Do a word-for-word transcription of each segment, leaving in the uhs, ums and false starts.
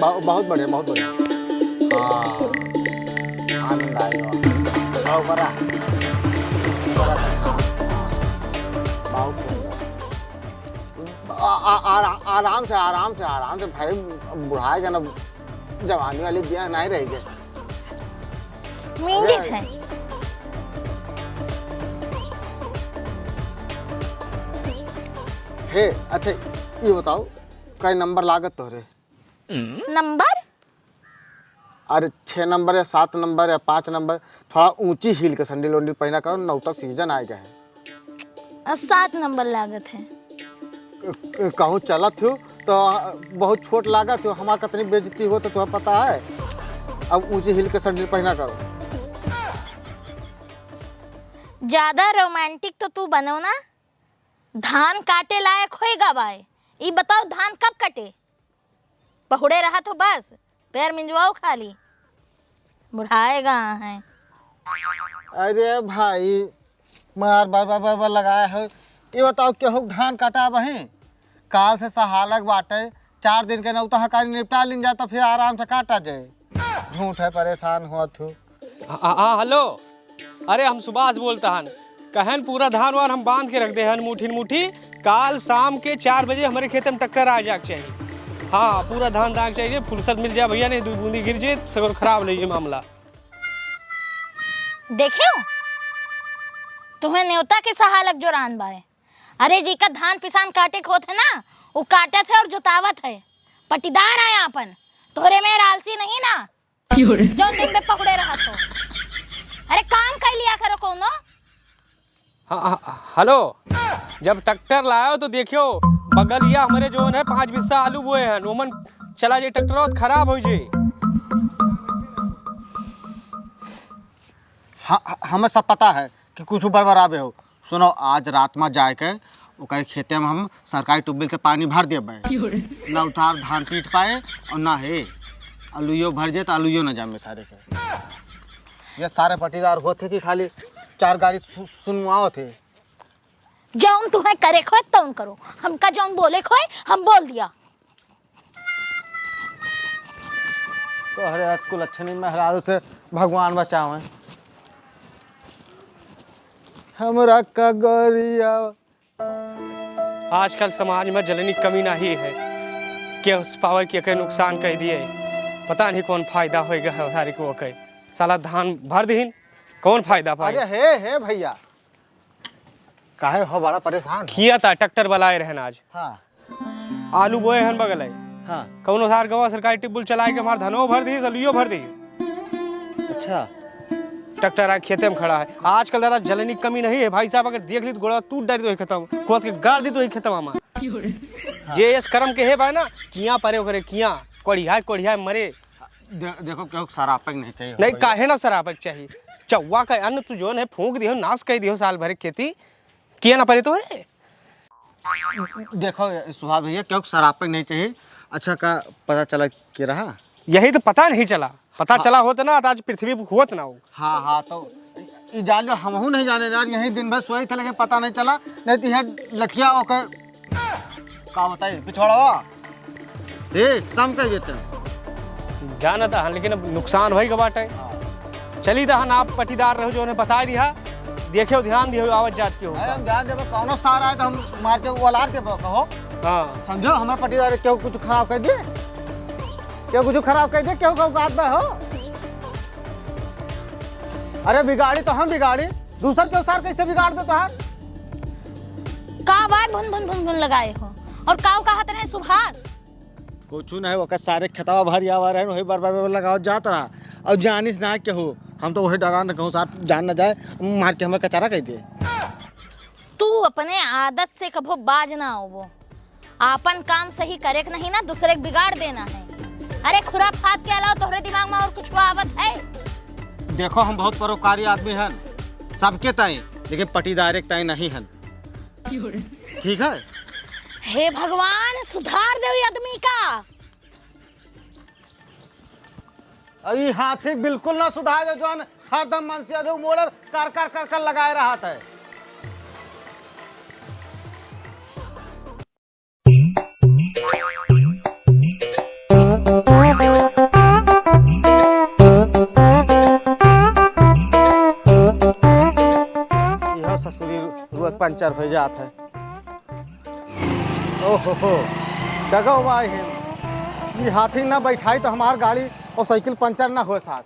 बहु-, बहुत बढ़िया, बहुत बढ़िया। हाँ, आनंद आयो। बहुत बड़ा। बहुत बढ़िया। आ, आ, आरा-, आराम से, आराम से, आराम से भाई, बुढ़ाए के ना, जवानी वाली बिया नहीं रही गए। मींजे अरे। थे। हे, अच्छा, ये बताओ, कई नंबर लागत तोहरे? नंबर? अरे, छः नंबर या सात नंबर या पाँच नंबर, थोड़ा ऊंची हील के सैंडल वैंडल पहना करो, नौतक सीजन आए गए है। अ, सात नंबर लागत है। क-, क-, कहूँ चलत हो तो बहुत छोट लागत हो, हमार कतनी बेइज्जती हो तो तुम्हें पता है। अब ऊंची हील के सैंडल पहना करो। ज्यादा रोमांटिक तो तू बनो ना। धान काटे लायक होई गवाए। ई बताओ धान कब कटे? पहुड़े रहा तो बस, पैर मिंजवाओ खाली। बुढ़ाए गा हैं। अरे भाई, मार बार बार बार बार लगाए है। ये बताओ केहू धान काटा बही? काल से सहालक बाटे, चार दिन के नौता हकारी निपटा लीन जा तो फिर आराम से काटा जाए। झूठ है, परेशान हुआ थू। हाँ, हाँ, हेलो। अरे, हम सुभाष बोलता हन। कहन पूरा धान वान हम बांध के रख दे हन, मुठी मुठी। काल शाम के चार बजे हमरे खेते में ट्रैक्टर आ जाए के चाहिए। हाँ, पूरा धान दाग चाहिए, फुर्सत मिल जाए भैया, नहीं दो बूंदी गिर जाए, सगरो खराब ले ये मामला। देखियो, तुम्हें नेवता के सहालक जोरान बाए। अरे, जी का धान पिसान काटे के होत है ना, वो काटत है और जोतावत है। पटीदार आया अपन, तोहरे में आलसी नहीं ना। क्यों रे? जौन दिन में पकड़े रहत हो। अरे काम कर लिया करो कोनो। हाँ, हाँ, हेलो, जब ट्रैक्टर लायो तो देखियो, बगलिया हमरे जौन है पाँच बिस्सा आलू बोए हैं, ओमन चला जाए ट्रैक्टर और खराब हो जाए। हाँ, ह-, हमें सब पता है कि कुछ बरबराबे हो। सुनो, आज रात में जाए के ओकर खेते में हम सरकारी ट्यूबवेल से पानी भर देबे। क्यों रे? ना उतार धान पीट पाए और ना है आलूयो भर जाए तो आलूयो ना जामे सारे के। ये सारे पटीदार होते कि खाली चार गाड़ी सु-, सुनवाओ थे। जौन तुम्हें करे खोए तौन करो, हमका जौन बोले खोए हम बोल दिया। तोहरे आज कुल अच्छे नहीं मेहरारू से भगवान बचावे। हमरा का गरिया। आजकल समाज में जलनी कमी नहीं है। के उस पावे के के नुकसान कह दिए, पता नहीं कौन फायदा होएगा है हमारे को के। साला धान भर दीन, कौन फायदा पाए? अरे हे, हे भैया, काहे हो बड़ा परेशान है? किया था, ट्रैक्टर बुलाए रहन आज। हाँ। आलू बोए हन बगल है। हाँ। कौनो सार गवा सरकारी ट्यूबवेल चलाए के हमार धनो भर दी, आलूयो भर दी। अच्छा। ट्रैक्टर आ खेते में खड़ा है। आजकल दादा जलनी की कमी नहीं है भाई साहब, अगर देख ली तो गोड़ा टूट डाली तो ही खत्म, खोद के गाड़ दी तो ही खत्म हमार। हाँ। जे एस करम के है भाई ना, किया परे ओकरे किया, कोढ़िया कोढ़िया मरे। दे-, देखो, केहू के सरापे के नहीं चाहिए हो नहीं, भैया। काहे ना सरापे के चाहिए? चौवा का अन्न तू जौन है फूंक दियो, नाश कर दियो साल भर के खेती, किया ना परे तोहरे? देखो सुभाष भैया, केहू के सरापे के नहीं चाहिए। अच्छा, का पता चला के रहा? यही तो पता नहीं चला, पता हाँ। चला होत ना तो आज पृथ्वी पे होत ना हो। हाँ, हाँ, तो ई जान लो, हमहू नहीं जाने यार, यही दिन भर सोए थे लेकिन पता नहीं चला, नहीं तो यह लठिया ओके का बताई, पिछवाड़वा। ए, सम कह देते हैं। जानत हन, लेकिन अब नुकसान होई के बाटे। हाँ। चली दहन, आप पटीदार रहो, जो उन्हें बता दिया, देखियो, ध्यान दियो, आवत जात के हो। अरे, हम ध्यान देबो, कौनो सार आए तो हम मार के उलार देबो, कहो। हाँ। समझो, हमारे पटीदार केहू कुछ खराब कर दिए, केहू कुछ खराब कर दिए, केहू का औकात बा हो। अरे, बिगाड़ी तो हम बिगाड़ी, दूसर के सार कैसे बिगाड़ दे तोहार? का बात भुन भुन भुन भुन लगाए हो? और काऊ कहत रहे सुभाष? कुछ नहीं, ओकर सारे खेतवा भर आवा रहे, वही बार बार बार लगावत जात रहा। और जानिस ना केहू, हम तो वही डरान कहूँ सार जान न जाए, मार के हमें कचारा कह दे। तू अपने आदत से कभो बाज ना होबो। आपन काम सही करे के नहीं ना, दूसरे के बिगाड़ देना है। अरे खुराफात के अलावा तोहरे दिमाग में और कुछ आवत है? देखो, हम बहुत परोपकारी आदमी हन, सबके ताई, लेकिन पटीदारे के ताई नहीं हन। ठीक है? हे भगवान, सुधार दे ई आदमी का। ई हाथी बिल्कुल ना सुधारे, जौन हरदम मनसिया जो मोड़े कर कर कर कर लगाए रहत है। पंचर होइ जात है। ओहो हो, डगो भाई है, ये हाथी ना बैठाई तो हमार गाड़ी और साइकिल पंचर ना हो साथ।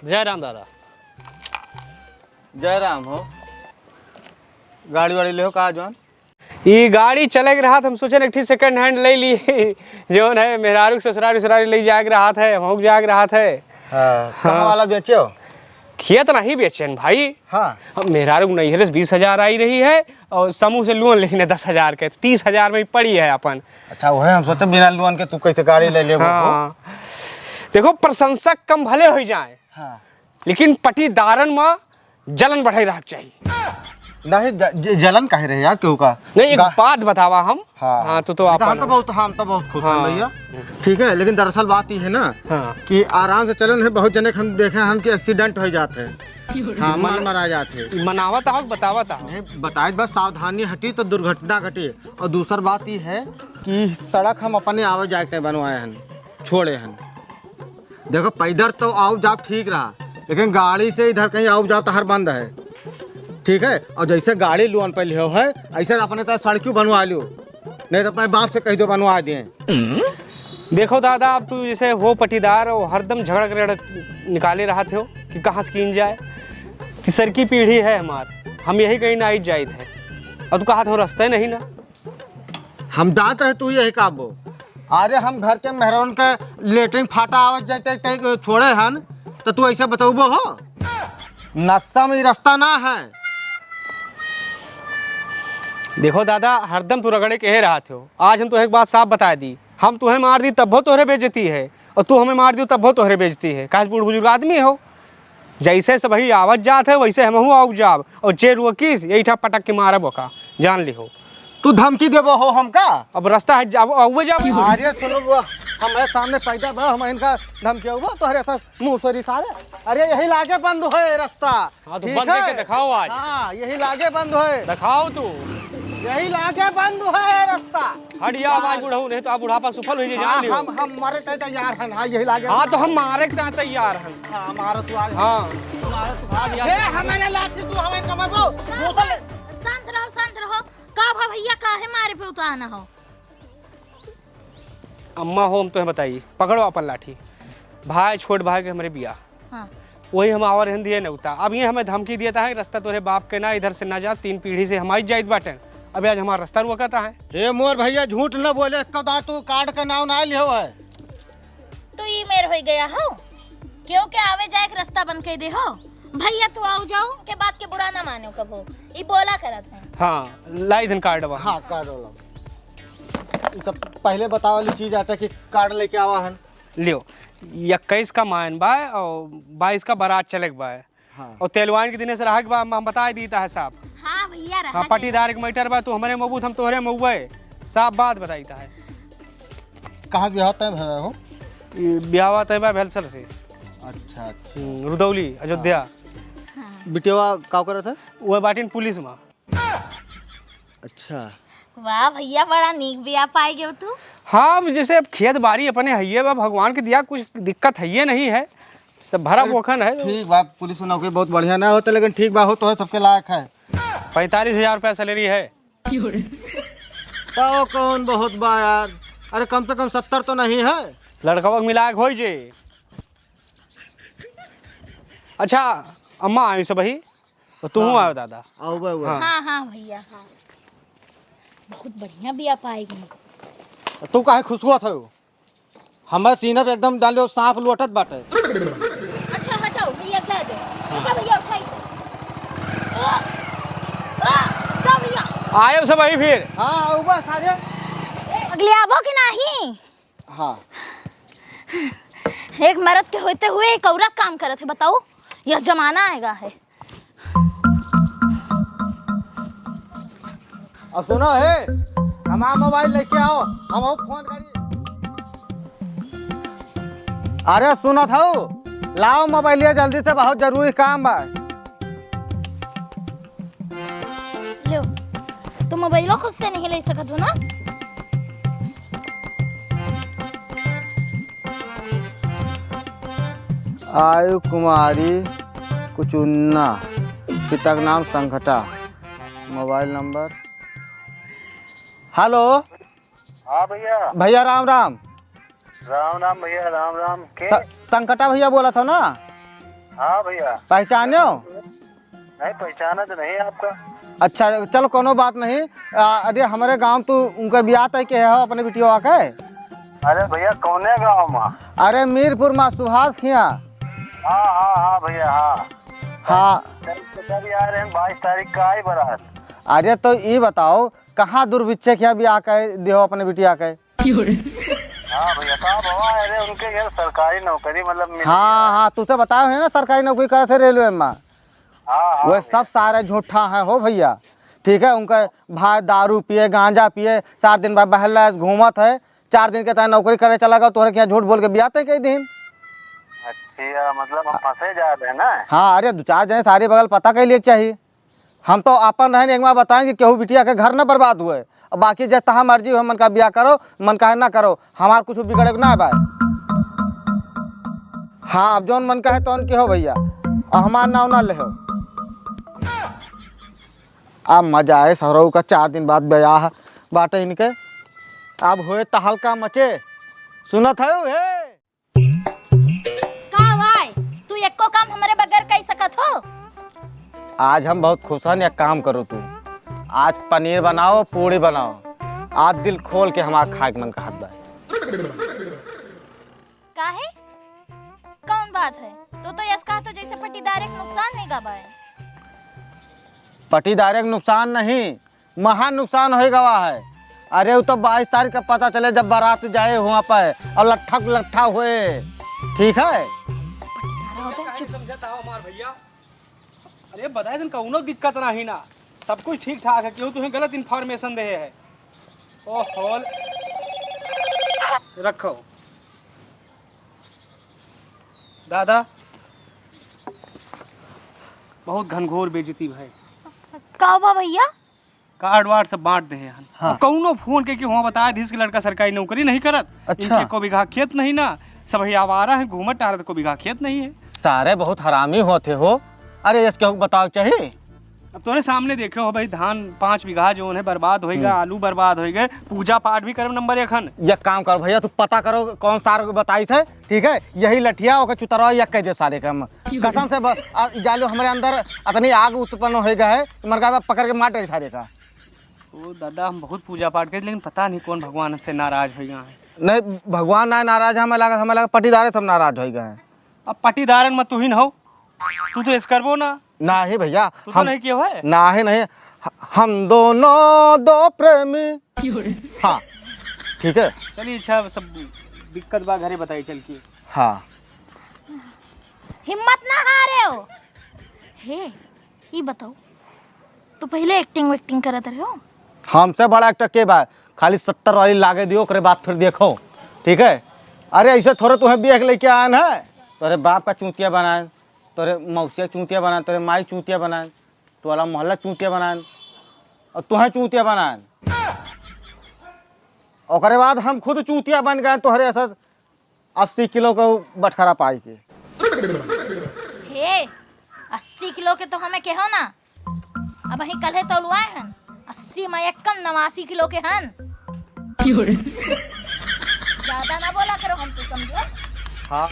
जय राम दादा। जय राम हो। गाड़ी वाड़ी ले हो का जौन? ई गाड़ी चले के रहत, हम सोचेन एक ठी second hand ले ली। जौन है, मेहरारू के ससुरारी उसुरारी ले जाए के रहत है, हमहू के जाए के रहत है। हाँ, हाँ। कहाँ वाला बेचे हो? खेत नहीं बेचेन भाई। हाँ। अब मेहरारू के नैहरे से बीस हजार आई रही है और समूह से loan लेने दस हजार के, तीस हजार में ही पड़ी है अपन। अच्छा, वही हम सोचे बिना loan के तू कैसे गाड़ी ले लेबो? हाँ। देखो, प्रशंसक कम भले हो जाए, हाँ। लेकिन पटीदारन में जलन बढ़ाई रहक चाहिए। नहीं, ज-, ज-, जलन काहे रहे यार केहू का? नहीं, एक गा- बात बतावा हम। हाँ, हाँ, तो, तो जैसे हम आपन तो बहुत, हम तो बहुत खुश हैं हाँ। भैया, ठीक है, लेकिन दरअसल बात ये है ना हाँ। कि आराम से चलन है, बहुत जने के हम देखे हैं कि accident हो जाते हैं, हाँ, मन मन- मरा जाते हैं। मनावत आहो, बतावत आहो। नहीं, बताए बस सावधानी हटी तो दुर्घटना घटी। और दूसर बात ये है कि सड़क हम अपने आवे जाए के बनवाए हैं, छोड़े हैं। देखो, पैदल तो आउब जाब ठीक रहा, लेकिन गाड़ी से इधर कहीं आउब जाब तो हर बंद है, ठीक है? और जैसे गाड़ी loan पे लियो है, ऐसे अपने तरह सड़कियों बनवा लियो, नहीं तो अपने बाप से कह दो बनवा दिए। देखो दादा, अब तू जैसे हो पटीदार और हरदम झगड़ा करड़ निकाले रहत हो कि कहाँ से कीन जाए। तीसर की पीढ़ी है हमार, हम यही कहीं ना आइत जाइत है, और तू कहा हो रस्ते नहीं ना। हम जात रहे तू यही काबो। अरे हम घर के मेहरारून के लेटरिन फाटा आवत जाते ते छोड़े हन, तो तू ऐसे बतौबो हो? नक्शा में ई रस्ता ना है। देखो दादा, हरदम तू रगड़े के रहत हो। आज हम तोहे एक बात साफ बताए दी, हम तोहे मार दी तब्बो तोहरे बेइज्जती है, और तू हमें मार दियो तब्बो तोहरे बेइज्जती है। काहे बूढ़ बुजुर्ग आदमी हो, जैसे सबही आवत जात है वैसे हमहू आउब जाब, और जे रोकिस यही ठा पटक के मारब ओका, जान लिहो। तू धमकी देबो हो हमका? अब रस्ता है, जाबो, आउबे जाबो। अरे सुनो बुआ, हमारे सामने पैदा भा, हम इनका धमकी आउबो, तोहरे ऐसा मुँह सरी सारे। अरे यही लागे बंद होए रस्ता। हाँ, तो ठीक बंद है? करके दिखाओ आज। हाँ, यही लागे बंद होए। दिखाओ तू। यही लागे बंद होए रस्ता। हट जा, आज बुढ़ऊ, नहीं तो आप बुढ़ापा सुफल हो जाए, हाँ, जान लियो। हम, हम मरे के तैयार हन, हाँ, यही लागे। हाँ, तो हम मारे के तैयार हन। हाँ, मारो तू आज। हाँ। मारो तू आज। ए, हमारे लाठी तू हमें कमर को, दूसरे शांत रहो, शांत रहो। का भा भैया, काहे मारे पे उतारना हो? अम्मा हो, हम तोहे बताई, पकड़ो अपन लाठी। भाई, छोट भाई के हमरे बियाह। हाँ। वही हम आवर हन दिए नेवता। अब ये हमें धमकी देता है, "रस्ता तोरे बाप के ना, इधर से ना जा, तीन पीढ़ी से हम आई जाइत बाटे।" अबे आज हमारा रस्ता रोकता है। हे मोर भैया, झूठ न बोले, एक दाँय तू कार्ड का नाव ना लियो है। तो ई मेर होइ गया हो, क्यों के आवे जाए के रस्ता बंद कर दे हो। भैया तू आउ जाउ के बात के बुरा ना मानो कबो, ई बोला करत है। हाँ, लाई धन कार्ड बा। हाँ, कार्ड वाला। ई सब पहले बतावे वाली चीज आटे कि कार्ड लेके आवा हन। लियो, इक्कीस का मायन बा और बाईस का बारात चले के बा। हाँ। और तेलवाइन के दिने से रहा के बा, हम, हम बताए दीता है साहब। हाँ भैया, रहा हाँ, के। पटीदार के मैटर बा, तू हमरे मऊबू, हम तोहरे मऊबे। साफ बात बताई ता है। कहाँ के ब्याह तय भया हो? ई ब्याह तय बा भेलसर से। अच्छा, अच्छा। हम्म, रुदौली, अयोध्या। हाँ। बिटिया का करत है? वो बाटिन पुलिस में। अच्छा। वाह भैया, बड़ा नीक बिया पाए गयो तू। हाँ, अब जैसे अब खेत बाड़ी अपने हइये बा, भगवान के दिया, कुछ दिक्कत हइये नहीं है, सब भरा अरे, बोखन है। ठीक बा, पुलिस में नौकरी बहुत बढ़िया ना होता, लेकिन ठीक बा, हो तो है, सबके लायक है। पैंतालीस हजार रुपया सैलरी है। तो कौन बहुत बा यार, अरे कम से कम सत्तर तो नहीं है। लड़कवा के मिला के होई जे। अच्छा अम्मा, आई सब ही। तो तू हाँ। आयो दादा। आओ बा, आओ बा। हाँ। हाँ, हाँ भैया, हाँ। बहुत बढ़िया बिया पाएगी। तू काहे खुश हुआ था? हमारे सीना पे एकदम डालो सांप लोटत बाटे। अच्छा हटाओ भैया, जा दो। हाँ। उठा भैया, उठाई दो। आ, आ, उठा भैया। आयो सब वही फिर। हाँ, आओ बा सारे। अगले आबो कि नहीं? हाँ। एक मर्द के होते हुए एक औरत काम करत है, बताओ, यह जमाना आएगा है। अब सुनो हे, हमारा मोबाइल लेके आओ, हम फोन करी। अरे सुनत हो, लाओ मोबाइल जल्दी से, बहुत जरूरी काम बा। लो, तो मोबाइलो खुद से नहीं ले सकत हो ना? आयु कुमारी कुचुन्ना, पिता का नाम संघटा। मोबाइल नंबर। हेलो। हाँ भैया। भैया राम राम। राम राम भैया, राम राम। के? स-, संकटा भैया बोलत हो ना? हाँ भैया। पहचान्यो? नहीं, पहचाना तो नहीं आपका। अच्छा, चलो, कोनो बात नहीं। आ, अरे, हमरे गाँव तू उनका बियाह तय के हो अपने बिटिया के? अरे भैया, कौने गाँव में? अरे, मीरपुर में सुभाष खिया। हाँ, हाँ, हाँ भैया, हाँ। हाँ। कब, कब आ रहे हैं? बाईस तारीख का आई बारात। अरे, तो ई बताओ, कहाँ दुर्भिक्षे खिया बियाह कर दियो अपने बिटिया के? हाँ भैया, का भवा है रे, उनके घर सरकारी नौकरी मतलब मिल हाँ, गया। हाँ, तुझे बताओ है ना, सरकारी नौकरी करे थे रेलवे में। हाँ, हाँ वह भैया। सब सारे झूठा है हो भैया, ठीक है। उनका भाई दारू पिए, गांजा पिए, चार दिन बाद बहला घूमत है, चार दिन के तय नौकरी करे चला गया, तोहरे के यहाँ झूठ बोल के बियाह तय कई दिन। अच्छा, मतलब हम फंसे जा रहे हैं ना? हाँ, अरे, दो चार जने सारी बगल पता कर लिए चाहिए। हम तो अपन रहन एक बार बताएं कि केहू बिटिया के घर न बर्बाद हुए। अब बाकी जे तहा मर्जी हो, मन का बियाह करो, मन का ना करो, हमार कुछ बिगड़े के ना बा। हाँ, अब जौन मन का है तौन के हो भैया, अब हमार नाव ना ले हो। अब मजा आए सरऊ का, चार दिन बाद ब्याह बाटे इनके। अब होए तहलका मचे, सुनत है हे? का भाई, तू एको काम हमरे बगैर कई सकत हो? आज हम बहुत खुश हन, एक काम करो तू, आज पनीर बनाओ, पूड़ी बनाओ, आज दिल खोल के हमार खाए के मन कहत बा। काहे? कौन बात है? तू तो यस कहा तो जैसे पटीदार एक नुकसान नहीं गवा है। पटीदार एक नुकसान नहीं, महान नुकसान होए गवा है। अरे, वो तो बाईस तारीख का पता चले, जब बारात जाए हुआ पे और लट्ठा लट्ठा हुए, ठीक है? काहे समझत हो हमार भैया? अरे, बताए दिन कौनो दिक्कत नाही ना, सब कुछ ठीक ठाक है, केहू तुम्हें गलत इन्फॉर्मेशन दे है। ओहो, रखो दादा, बहुत घनघोर बेइज्जती भाई। का हुआ भैया? कार्ड वार्ड सब बांट दे हैं। हाँ। कौनो फोन के कि हुआ बताया दिस कि लड़का सरकारी नौकरी नहीं करत। अच्छा। इनके को बीघा खेत नहीं ना, सब ही आवारा है, घूमत टहरत, को बीघा खेत नहीं है। सारे बहुत हरामी होते हो। अरे, इसके बताओ चाहिए। अब तोरे सामने देखे हो भाई, धान पाँच बीघा जो है बर्बाद हो गए, हम्म। आलू बर्बाद हो गए, पूजा पाठ भी करब नंबर एक हन। एक काम करो भैया, तू पता करो कौन सार बताई थे, ठीक है, यही लठिया ओके चुतरवा या कह दे सारे का हम। कसम से ब-, आ, जालो हमरे अंदर अतनी आग उत्पन्न हो गया है, मन का पकड़ के मार दे सारे का। ओ दादा, हम बहुत पूजा पाठ करे, लेकिन पता नहीं कौन भगवान हमसे नाराज हो गया है। नहीं, भगवान ना नाराज है, हमें लगा, हमें लगा पटीदारे सब नाराज हो गए हैं। अब पटीदारन में तू ही न हो, तू तो इस करबो ना। नाही भैया, तू तो हम नहीं किया है? नाही, नहीं, ह-, हम दोनों दो प्रेमी। हाँ, ठीक है। चलिए, अच्छा, सब दिक्कत बा घरे बताई चल के। हाँ। हिम्मत ना हारे हो। हे, ई बताओ, तू पहले एक्टिंग वेक्टिंग करत रहे हो? हमसे बड़ा एक्टर के बा? खाली सत्तर वाली लागे दियो, ओकरे बाद फिर देखो, ठीक है? अरे, ऐसे थोड़े तुम्हें बियाह के लेके आयन है, तोरे बाप का चूतिया बनायन, तोरे मौसिया चूतिया बनायन, तोरे माई चूतिया बनायन, तोला मोहल्ला चूतिया बनायन, और तुहें चूतिया बनायन। ओकरे बाद हम खुद चूतिया बन गए तोहरे ऐसा अस्सी किलो के बटखरा पाई के। हे, अस्सी किलो के तो हमें कहो ना, अब ही कल है तौलुआए हन, अस्सी में एक कम नवासी किलो के हन। ज्यादा ना बोला करो हमसे, समझो? हाँ।